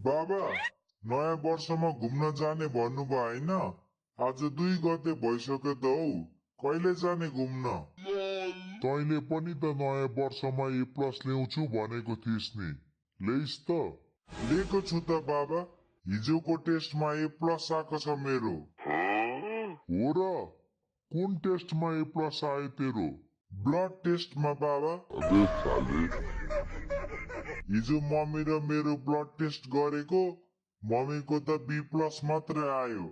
बाबा नयाँ वर्षमा घुम्न जाने भन्नुभयो हैन? आज 2 गते भइसक्यो त हौ। कहिले जाने घुम्न? तैँले पनि त नयाँ वर्षमा A+ ल्याउँछु भनेको थिइस् नि, ल्याइस् त? लिएको छु त बाबा। हिजोको टेस्टमा A+ आएको छ मेरो। हो र? कुन टेस्टमा A+ आयो तेरो? ब्लड टेस्टमा बाबा। हिजो मम्मी र मेरो ब्लड टेस्ट गरेको, मम्मीको त B+ मात्रै आयो,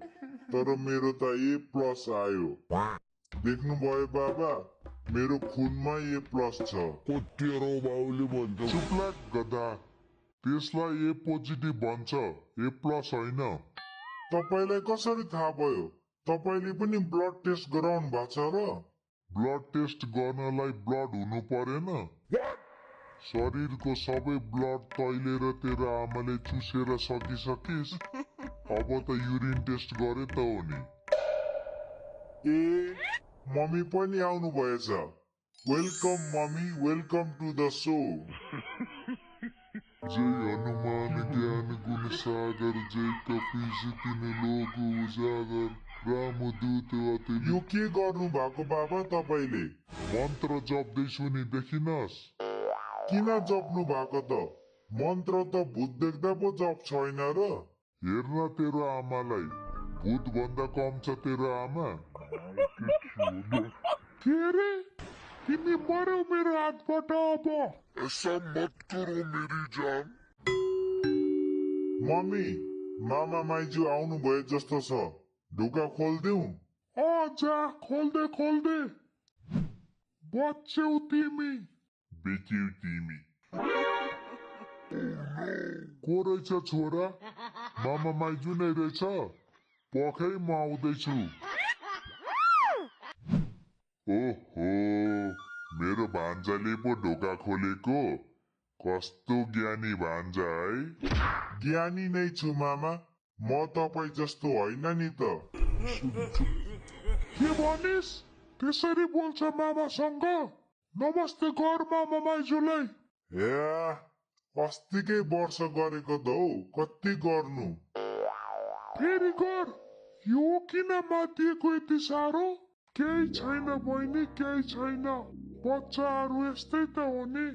तर मेरो त A+ आयो। देख्नुभयो बाबा, मेरो खुनमा A+ छ। तेरो बाउले भन्छ चुप लाग गधा। त्यसलाई A+ भन्छ, A+ होइन। तपाईलाई कसरी थाहा भयो? तपाईले पनि ब्लड टेस्ट गराउनु भएको छ र? ब्लड टेस्ट गर्नलाई ब्लड हुनु परेन? शरीरको सबै ब्लड तैले र तेरो आमाले चुसेर सकिसकिस्। अब त युरिन टेस्ट गरे त हो नि। ए मम्मी पनि आउनु भएछ। Welcome mummy, welcome to the show. जय हनुमान ज्ञान गुण सागर, जय कपीश तिन लोक उजागर, रामदूत अति। यो के गर्नु भएको बाबा तपाईले? मन्त्र जप्दैछु नि, देखिनस्? किन जप्नु भएको त? मन्त्र त भूत देख्दा पो जप छैन र? हेर्न तेरो आमालाई, भूत भन्दा कम छ तेरो आमा। के रे? तिमी मर्यौ मेरो हातबाट अब। ऐसा मत करो मेरी जान। मम्मी, मामा माइजू आउनु भयो जस्तो छ। ढोका खोल्दिऊ? जा खोल्दे। बच्यौ तिमी। बेच्यौ तिमी। को रहेछ छोरा? मामा माइजू नै रहेछ? पखै म आउँदैछु। ओहो, मेरो भान्जाले पो ढोका खोलेको। कस्तो ज्ञानी भान्जा है। ज्ञानी नै छु मामा, म तपाई जस्तो होइन नि त। के भनिस्? त्यसरी बोल्छ मामासँग? नमस्ते गर मामा माइजूलाई। हे अस्तिकै वर्ष गरेको त हौ, कति गर्नु? फेरि गर। यो किन मातिएको यति साह्रो? केही छैन बहिनी, केही छैन। बच्चाहरू यस्तै त हो नि।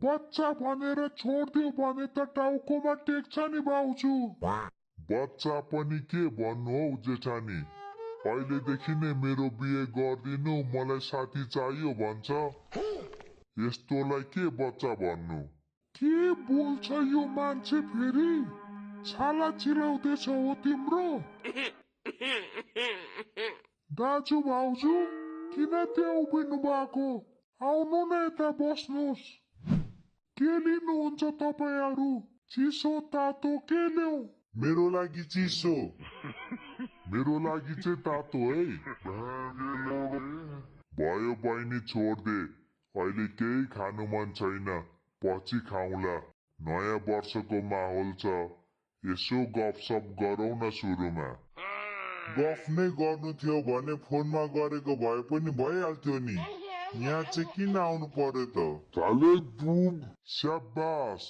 बच्चा भनेर छोडिदियो भने त टाउकोमा टेक्छ नि भाउजू। बच्चा पनि के भन्नु हौ जेठानी? अहिलेदेखि नै मेरो बिहे गरिदिनु, मलाई साथी चाहियो भन्छ। यस्तोलाई के बच्चा भन्नु? के बोल्छ यो मान्छे फेरि? छाला चिलाउँदैछ हो तिम्रो? दाजु भाउजू किन त्यहाँ उभिनु भएको? आउनु न यता बस्नुहोस्। के लिनुहुन्छ तपाईहरू? चिसो तातो के ल्याऊ? मेरो लागि चिसो। मेरो लागि चाहिँ तातो है। भयो बहिनी छोड्दे, अहिले केही खानु मन छैन, पछि खाउँला। नयाँ वर्षको माहौल छ, यसो गफसफ गरौँ न सुरुमा। गफ नै गर्नु थियो भने फोनमा गरेको भए पनि भइहाल्थ्यो नि। यहाँ चाहिँ किन आउनु पर्यो त? स्याबास।